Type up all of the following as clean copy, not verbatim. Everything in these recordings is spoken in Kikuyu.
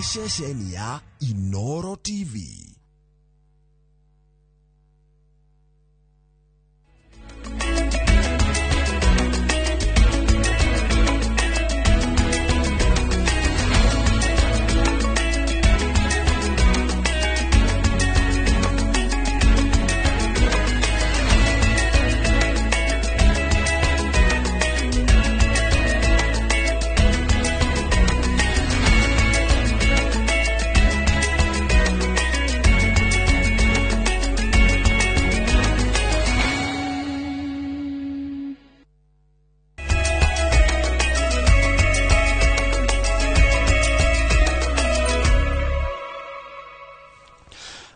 Nĩ ceceni ya Inoro TV.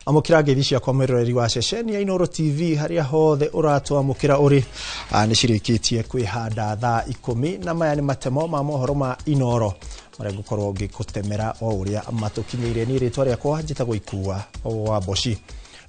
Amũkĩra ngeithi ciakwa mwĩroreri wa ceceni ya Inooro TV harĩa hothe ũratwamũkĩra ũrĩ. Nĩ cirĩkĩtie kwĩhanda thaa 10 na maya nĩ matemo ma mohoro ma Inooro marĩa ngũkorwo ngĩgũtemera o ũrĩa matũkinyĩire. Niĩ rĩtwa rĩakwa njĩtagwo Ikua wa Mboci.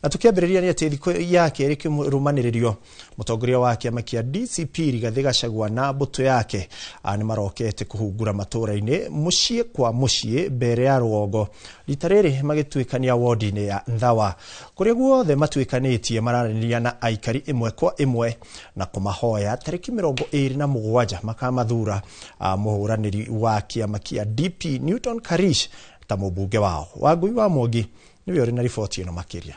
Na tukiambĩrĩria nĩ atĩ thikũ ya kerĩ kĩrũmanĩrĩrio mũtongoria wa kĩama kĩa DCP Rigathĩ Gachagua na mbũtũ yake nĩ marokete kũhungura matũũra-inĩ mũciĩ kwa mũciĩ mbere ya rũgongo, rita rĩrĩ magĩtuĩkania wodi-inĩ ya Nthawa. Kũrĩa guothe matuĩkanĩtie mararanĩria na aikari ĩmwe kwa ĩmwe na kũmahoya tarĩki 27 makamathura mũhũranĩri wa kĩama kĩa DP Newton Karish ta mũmbunge wao. Wangui wa Mwangi nĩwe ũrĩ na riboti ĩno makĩria.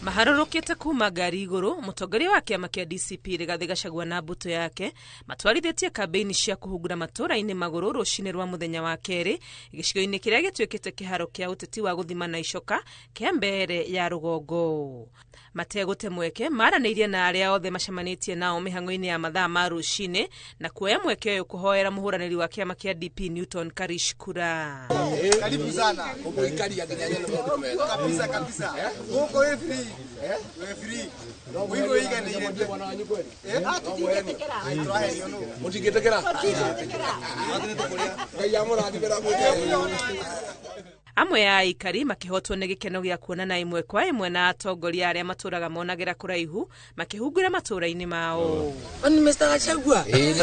Maharũrũkĩte kuma ngari igũrũ, mũtongoria wa kĩama kĩa DCP Rigathĩ Gachagua na mbũtũ yake matwarithĩtie kambĩini cia kũhungura matũũra-inĩ magũrũ rũcinĩ rwa mũthenya wa kerĩ gĩcigo-inĩ kĩrĩa gĩtuĩkĩte kĩharo kĩa ũteti wa gũthima na icoka kĩa mbere ya rũgongo. Mategũte mweke maranĩirie na arĩa othe macemanĩtie nao mĩhang'o-inĩ ya mathaa ma rũcinĩ na kuoya mweke ũyũ kũhoera mũhũranĩri wa kĩama kĩa DP Newton Karish kura. Karibu sana. Kabisa kabisa. Huko we free. We free. Wigo iga ni ile. Mutingetekera. Ngai amũrathime na Amwe ya aikari makĩhotwo nĩ gĩkeno gĩa kuonana ĩmwe kwa ĩmwe na atongoria arĩa matũraga monagĩra kũraihu makĩhungura matũũra-inĩ mao. Ni Mr. Gachagua. Welcome,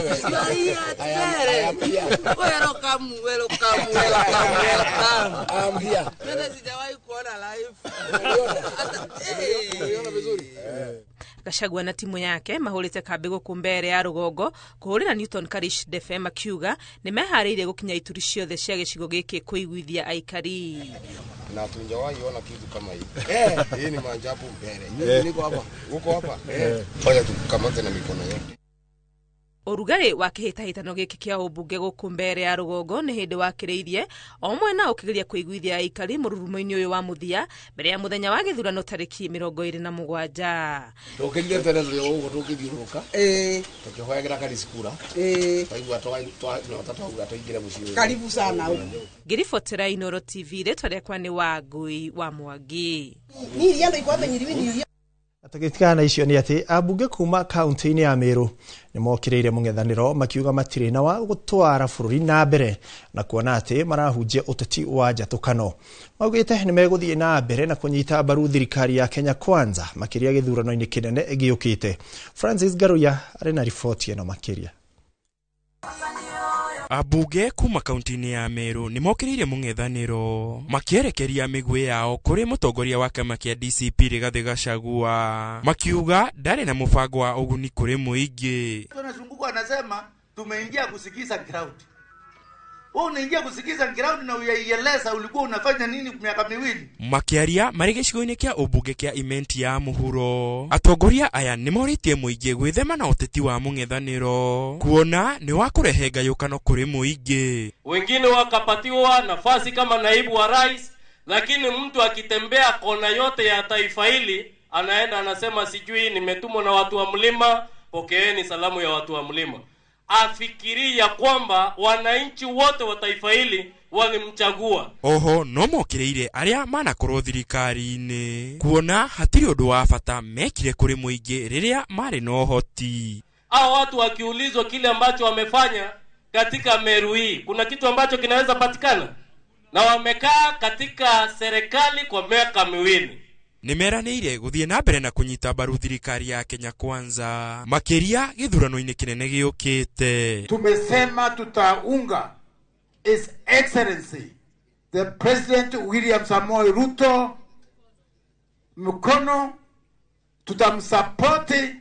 welcome, welcome, welcome. I'm here. Mimi sijawahi kuona live. Uliona vizuri? Gachagua na timu yake mahũrĩte kambĩ gũkũ mbere ya rũgongo kũhũrĩra Newton Karish Ndefe makiuga nĩ meharĩirie gũkinya ituri ciothe cia gĩcigo gĩkĩ kũiguithia aikari. Na hatujawahi ona kitu kama hii. Hii ni maajabu mbele. Mimi niko hapa. Uko hapa? Fanya tukamate na mikono yote. Ũrugarĩ wa kĩhĩtahĩtano gĩkĩ kĩa ũmbunge gũkũ mbere ya rũgongo nĩ hĩndĩ wakĩrĩirie o mwena ũkĩgeria kũiguithia aikari mũrurumo-inĩ ũyũ wa mũthia mbere ya mũthenya wa gĩthurano tarĩki 27. Tũkĩrire tene tũrĩ o ũguo tũkĩthiũrũrũka. Tũkĩhoyagĩra Karish kura. Twaigua twanyota twauga tũingĩre mũciĩ ũyũ. Karibu sana. Ngĩribotera Inooro TV rĩtwa rĩakwa nĩ Wangui wa Mwangi. Tũgĩtigana na icio nĩ atĩ ambunge kuma kaunti-inĩ ya Meru nĩ mokĩrĩire mũng'ethanĩro makiuga matirĩ na wa gũtwara bũrũri na mbere na kuona atĩ marahunjia ũteti wa njatũkano. Maugĩte nĩ megũthiĩ na mbere na kũnyita mbaru thirikari ya Kenya Kwanza makĩria gĩthurano-inĩ kĩnene gĩũkĩte. Francis Garuya arĩ na riboti ĩno makĩria. Ambunge kuma kaunti-inĩ ya Meru nĩ mokĩrĩire mũng'ethanĩro makĩerekeria mĩguĩ yao kũrĩ mũtongoria wa kĩama kĩa DCP Rigathĩ Gachagua makiuga ndarĩ na mũbango wa ũguni kũrĩ mũingĩ. Tunazunguka anasema tumeingia kusikiza ground. Wewe unaingia kusikiza ground na uyaieleza ulikuwa unafanya nini miaka miwili. Makĩaria marĩ gĩcigo-inĩ kĩa ũmbunge kĩa Imenti ya mũhuro, atongoria aya nĩ morĩtie mũingĩ gwĩthema na ũteti wa mũng'ethanĩro kuona nĩ wa kũrehe ngayũkano kũrĩ mũingĩ. Wengine wakapatiwa nafasi kama naibu wa rais, lakini mtu akitembea kona yote ya taifa hili anaenda anasema sijui nimetumwa na watu wa mlima, pokeeni salamu ya watu wa mlima. Afikiria kwamba wananchi wote wa taifa hili walimchagua. Oho no mokĩrĩire arĩa manakorwo thirikari-inĩ kuona hatirĩ ũndũ wa bata mekire kũrĩ mũingĩ rĩrĩa marĩ na ũhoti. Hao watu wakiulizwa kile ambacho wamefanya katika Meru hii, kuna kitu ambacho kinaweza patikana? Na wamekaa katika serikali kwa miaka miwili. Nĩmeranĩire gũthiĩ na mbere na kũnyita mbaru thirikari ya Kenya Kwanza makĩria gĩthurano-inĩ kĩnene gĩũkĩte. Tumesema tutaunga His Excellency the President William Samoei Ruto mkono, tutamsapoti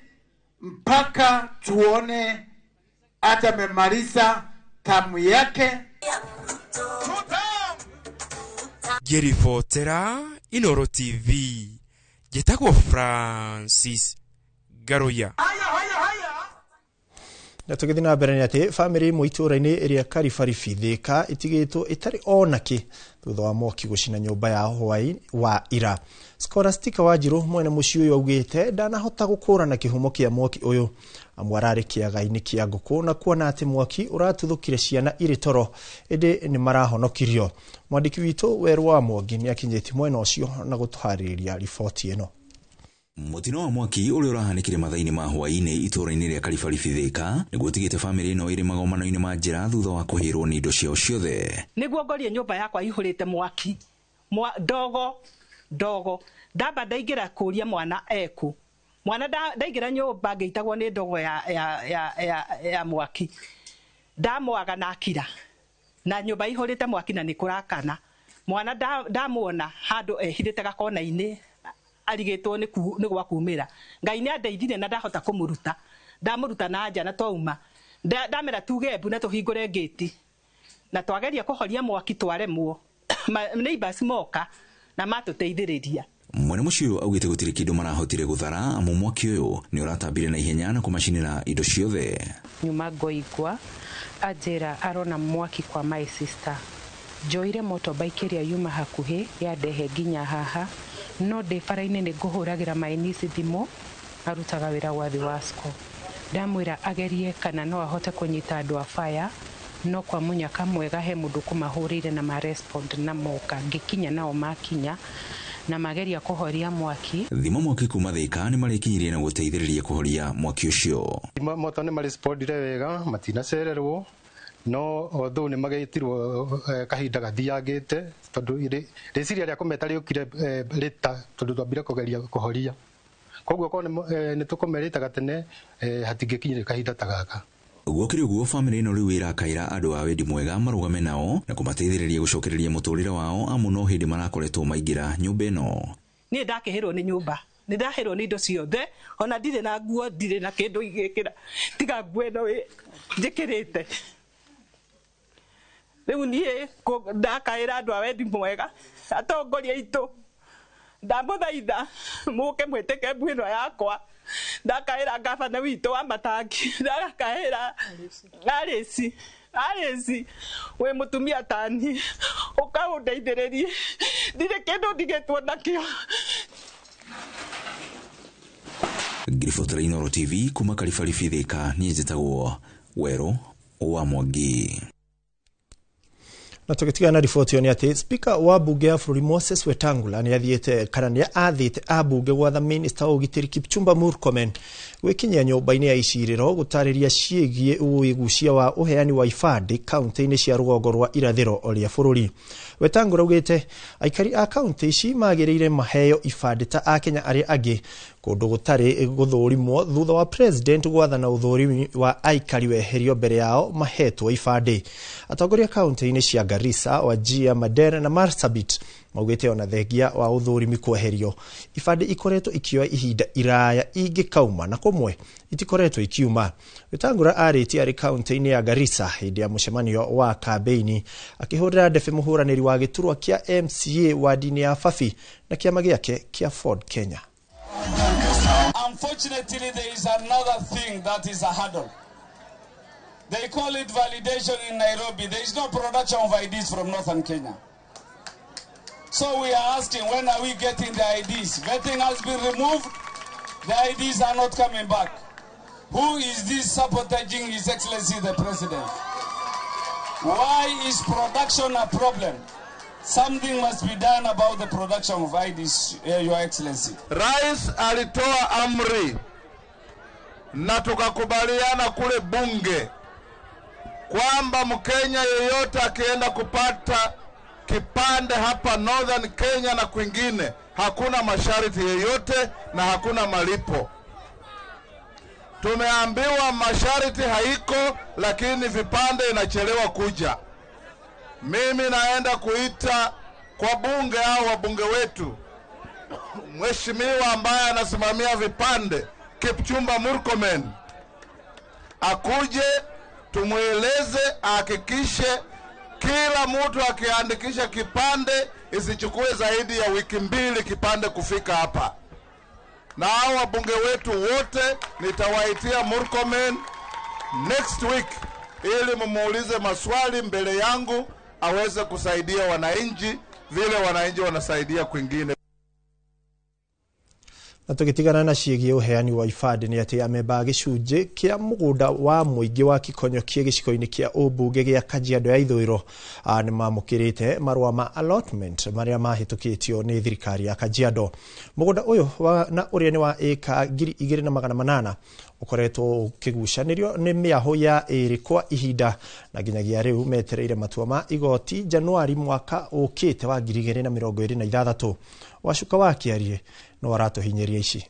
mpaka tuone hata amemaliza tamu yake. Ngĩribotera Inooro TV njĩtagwo Francis Ngaruiya. Na tũgĩthiĩ na mbere nĩ atĩ bamĩrĩ ĩmwe itũũra-inĩ rĩa Karibaribi Thĩka ĩtigĩtwo ĩtarĩ ona kĩ thutha wa mwaki gũcina nyũmba yao hwaĩ wa ira. Scholastica Wanjirũ mwene mũciĩ ũyũ augĩte ndanahota gũkũrana kĩhumo kĩa mwaki ũyũ amu ararĩ kĩaga-inĩ kĩa ngũkũ na kuona atĩ mwaki ũratuthũkire ciana irĩ toro ĩndĩ nĩ marahonokirio. Mwandĩki witũ Werũ wa Mwangi nĩ akinyĩtie mwena ũcio na gũtũharĩrĩria riboti ĩno. Mũtino wa mwaki ũrĩa ũrahanĩkire mathaa-inĩ ma hwaĩ-inĩ itũũra-inĩ rĩa Karibaribi Thĩka nĩguo ũtigĩte bamĩrĩ ĩno ĩrĩ magomano-inĩ ma njĩra thutha wa kũhĩrwo nĩ indo ciao ciothe. Nĩguo ngorie nyũmba yakwa ihũrĩte mwaki ndogo ndamba ndaingĩra kũria mwana eku mwana ndaingĩra nyũmba ngĩitagwo nĩ ndogo ya mwaki ndamwaga na akira na nyũmba ihũrĩte mwaki na nĩ kũrakana mwana ndamuona handũ ehithĩte gakona-inĩ arigĩtwo nĩ gwa kumĩra. Ngai nĩ andeithire na ndahota kũmũruta ndamũruta na nja na twauma ndamera tuge mbu na tũhingũre ngĩti na twageria kũhoria mwaki twaremwo neighbors moka na matũteithĩrĩria. Mwene mũciĩ ũyũ augĩte gũtirĩ kĩndũ marahotire gũthara amu mwaki ũyũ nĩ ũratambire na ihenya na kũmacinĩra indo ciothe. Nyuma ngoigua anjĩra arona mwaki kwa my sister njoire motorbike ĩrĩa yuma hakuhĩ yandehe nginya haha no ndĩ bara-inĩ nĩ ngũhũragĩra my niece thimũ arutaga wĩra gwa Thiwasco ndamwĩra agerie kana no ahote kũnyita andũ a fire no kwa mũnyaka mwega he mũndũ kũmahũrĩire na marespond na moka ngĩkinya nao makinya na mageria kũhoria mwaki. Thimo mwaki kuma Thĩka nĩ marĩkinyirie na gũteithĩrĩria kũhoria mwaki ũcio. Moto nĩ marespondire wega matinacererwo no although nĩ magĩtirwo kahinda gathiangĩte tondũ rĩciria rĩa kũmeta rĩũkire rĩta tondũ twambire kũgeria kũhoria koguo korwo nĩ tũkũmerĩte gatene hatingĩkinyire kahinda ta gaka. Gũkĩrĩ ũguo bamĩrĩ ĩno rĩu ĩrakaĩra andũ a wendi mwega marũgame nao na kũmateithĩrĩria gũcokereria mũtũrĩre wao amu no hĩndĩ marakoretwo maingĩra nyũmba ĩno. Niĩ ndakĩhĩrwo nĩ nyũmba nĩ ndahĩrwo nĩ indo ciothe ona ndirĩ na nguo ndirĩ na kĩndũ igĩkĩra tiga nguo ĩno njĩkĩrĩte. Rĩu niĩ ndakaĩra andũ a wendi mwega atongoria aitũ ndamũthaitha mũke mwĩtĩke mbu ĩno yakwa ndakaĩra ngabana witũ wa Matangi ndakaĩra Arĩci Arĩci wĩ mũtumia tani ũkaũndeithĩrĩrie ndirĩ kĩndũ ndigĩtwo nakĩo. Ngiribotera Inooro TV kuma Karibaribi Thĩka niĩ njĩtagwo Werũ wa Mwangi. Na tũgĩtigana na riboti ĩyo nĩ atĩ Speaker wa bunge ya bũrũri Moses Wetangula nĩ athiĩte kana nĩ athĩte ambunge gwatha minista wa ũgitĩri Kipchumba Murkomen gwĩkinyia nyũmba-inĩ ya icirĩro gũtarĩria ciĩgiĩ ũigucia wa ũheani wa ibandĩ kaunti-inĩ cia rũgongo rwa irathĩro rĩa bũrũri. Wetangula augĩte aikari a kaunti ici magĩrĩire maheo ibandĩ ta akenya arĩa angĩ kũndũ gũtarĩ gũthũrimwo thutha wa president gwathana ũthũrimi wa aikari weherio mbere yao mahetwo ibandĩ. Atongoria kaunti-inĩ cia Garissa, Wajir, Mandera na Marsabit maugĩte ona thengia wa ũthũrimi kweherio ibandĩ ikoretwo ikioya ihinda iraya ingĩkauma na kũmwe itikoretwo ikiuma. Wetangula arĩtie arĩ kaunti-inĩ ya Garissa hĩndĩ ya mũcemanio wa kambĩini akĩhũrĩra ndebe mũhũranĩri wa gĩturwa kĩa MCA wadi-inĩ ya Fafi na kĩama gĩake kĩa Ford Kenya. Unfortunately, there is another thing that is a hurdle. They call it validation in Nairobi. There is no production of IDs from Northern Kenya. So we are asking, when are we getting the IDs? Vetting has been removed. The IDs are not coming back. Who is this sabotaging His Excellency the President? Why is production a problem? Something must be done about the production of IDs, Your Excellency. Rais alitoa amri na tukakubaliana kule bunge kwamba Mkenya yeyote akienda kupata kipande hapa Northern Kenya na kwingine hakuna masharti yeyote na hakuna malipo. Tumeambiwa masharti haiko, lakini vipande inachelewa kuja. Mimi naenda kuita kwa bunge au wabunge wetu mheshimiwa ambaye anasimamia vipande Kipchumba Murkomen akuje tumweleze, ahakikishe kila mtu akiandikisha kipande isichukue zaidi ya wiki 2 kipande kufika hapa. Na hao wabunge wetu wote nitawaitia Murkomen next week ili mumuulize maswali mbele yangu aweze kusaidia wananchi vile wananchi wanasaidia kwingine. Na tũgĩtigana na ciĩgiĩ ũheani wa ibandĩ nĩ atĩ amemba a gĩcunjĩ kĩa mũgũnda wa mũingĩ wa Kikonyokie gĩcigo-inĩ kĩa ũmbunge gĩa Kajiado ya Ithũĩro nĩ mamũkĩrĩte marũa ma allotment marĩa mahĩtũkĩtio nĩ thirikari ya Kajiado. Mũgũnda ũyũ na ũrĩa nĩ wa ĩka 2800 ũkoretwo ũkĩgucanĩrio nĩ mĩahũ ya ĩrĩ kwa ihinda na nginyagia rĩu metereire matua ma igoti Januari mwaka ũkĩte wa 2026. Wacuka wa Kĩarie no aratũhinyĩria ici.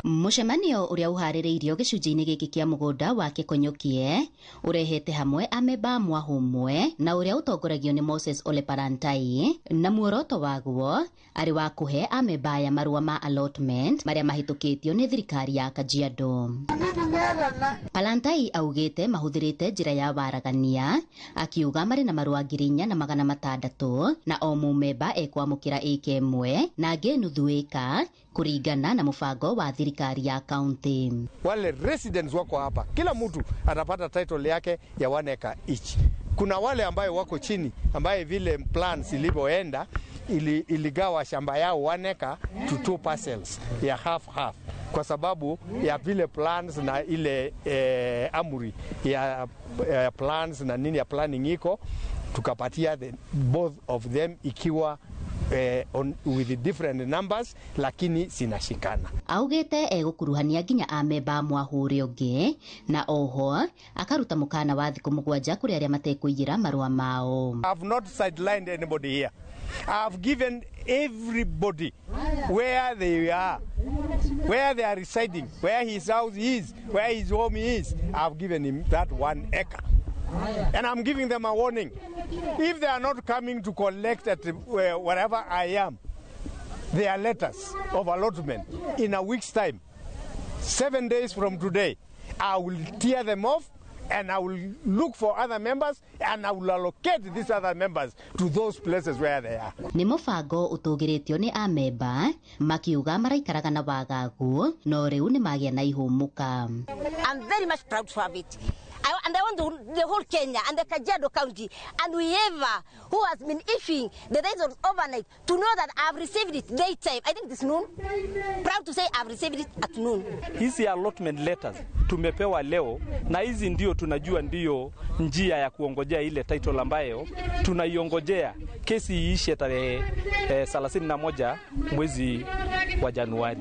Mũcemanio ũrĩa ũharĩrĩirio gĩcunjĩ-inĩ gĩkĩ kĩa mũgũnda wa Kikonyokie ũrehete hamwe amemba a mwahũ ũmwe na ũrĩa ũtongoragio nĩ Moses Ole Parantai, na muoroto waguo arĩ wa kũhe amemba aya marũa ma allotment marĩa mahĩtũkĩtio nĩ thirikari ya Kajiado. Palantai augĩte mahũthĩrĩte njĩra ya waragania, akiuga marĩ na marũa 4600 na o mũmemba ekwamũkĩra ĩka ĩmwe na angĩ nuthu ĩka kũringana na mũbango wa thirikari ya kaunti. Wale residents wako hapa, kila mtu atapata title yake ya 1 acre each. Kuna wale ambayo wako chini ambaye vile plans ilivyoenda iligawa shamba yao 1 acre to 2 parcels ya half half, kwa sababu ya vile plans na ile amri ya plans na nini ya planning iko, tukapatia both of them ikiwa with different numbers, lakini zinashikana. Augite egũkuruhania nginya amemba mwahũ ũrĩa ũngĩ, na oho akaruta mũkana wa thikũ 7 kũrĩ arĩa matekũiyĩra marũa mao. I've not sidelined anybody here. I've given everybody where they are, where they are residing, where his house is, where his home is. I've given him that 1 acre. And I'm giving them a warning. If they are not coming to collect at wherever I am, their letters of allotment in a week's time, 7 days from today, I will tear them off and I will look for other members and I will allocate these other members to those places where they are. Nĩ mũbango ũtũgĩrĩtio nĩ amemba makiuga maraikaraga na wagagu no rĩu nĩ magĩa na ihũmũka. I'm very much proud to have it. And I want the whole Kenya and the Kajiado County and whoever who has been issuing the results overnight to know that I've received it daytime. I think it's noon. Proud to say I've received it at noon. Hizi allotment letters tumepewa leo, na hizi ndio tunajua ndio njia ya kuongojea ile title ambayo tunaiongojea kesi iishe tarehe 31 mwezi wa Januari.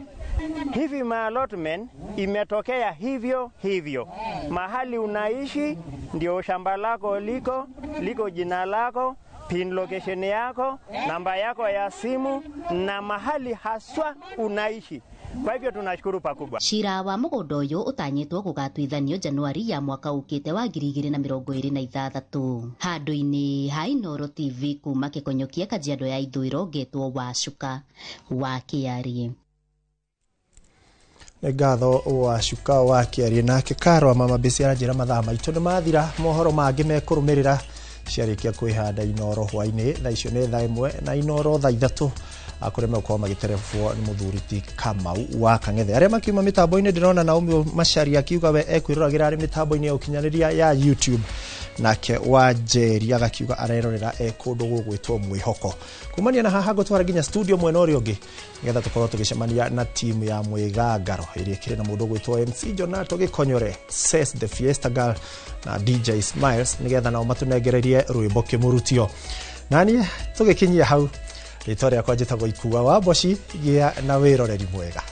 Hivi ma allotment imetokea hivyo hivyo. Mahali unaishi ndio shamba lako liko, liko jina lako, pin location yako, namba yako ya simu na mahali haswa unaishi. Kwa hivyo tunashukuru pakubwa. Cira wa mũgũnda ũyũ ũtanyĩtwo gũgatuithanio Januari ya mwaka ũkĩte wa 2026. Handũ-inĩ ha Inooro TV kuma Kĩkonyokia Kajiado ya Ithũĩro ngetwo Wacuka wa Kĩarie. Nĩ ngatho Wacuka wa Kĩarie. Nake Karwa Mama Bĩci aranjĩra mathaa maitũ nĩ mathira, mohoro mangĩ mekũrũmĩrĩra ciarĩkia kwĩhanda Inooro hwainĩ thaa icio nĩ thaa 1 na Inooro thaa 3 kũrĩa megũkorwo magĩterebwo nĩ mũthuri ti Kamau wa Kang'ethe. Arĩa makiuma mĩtambo-inĩ ndĩrona Naomi Macharia akiuga we ekwĩroragĩra arĩ mĩtambo-inĩ ya ũkinyanĩria ya YouTube, nake Wanjeri agakiuga arerorera e kũndũ gũgwĩtwo Mwĩhoko. Kumania na haha ngũtwara nginya studio mwena ũrĩa ũngĩ nĩgetha tũkorwo tũgĩcemania na timu ya Mwĩgangaro ĩrĩa ĩkĩrĩ na mũndũ ũgwĩtwo MC Jonato Gĩkonyore, Ses the Fiesta Girl na DJ Smiles, nĩgetha nao matũnengererie rwĩmbo kĩmũrutio. Naniĩ tũgĩkinyia hau, rĩtwa rĩakwa njĩtagwo Ikua wa Mboci, gĩa na wĩroreri mwega.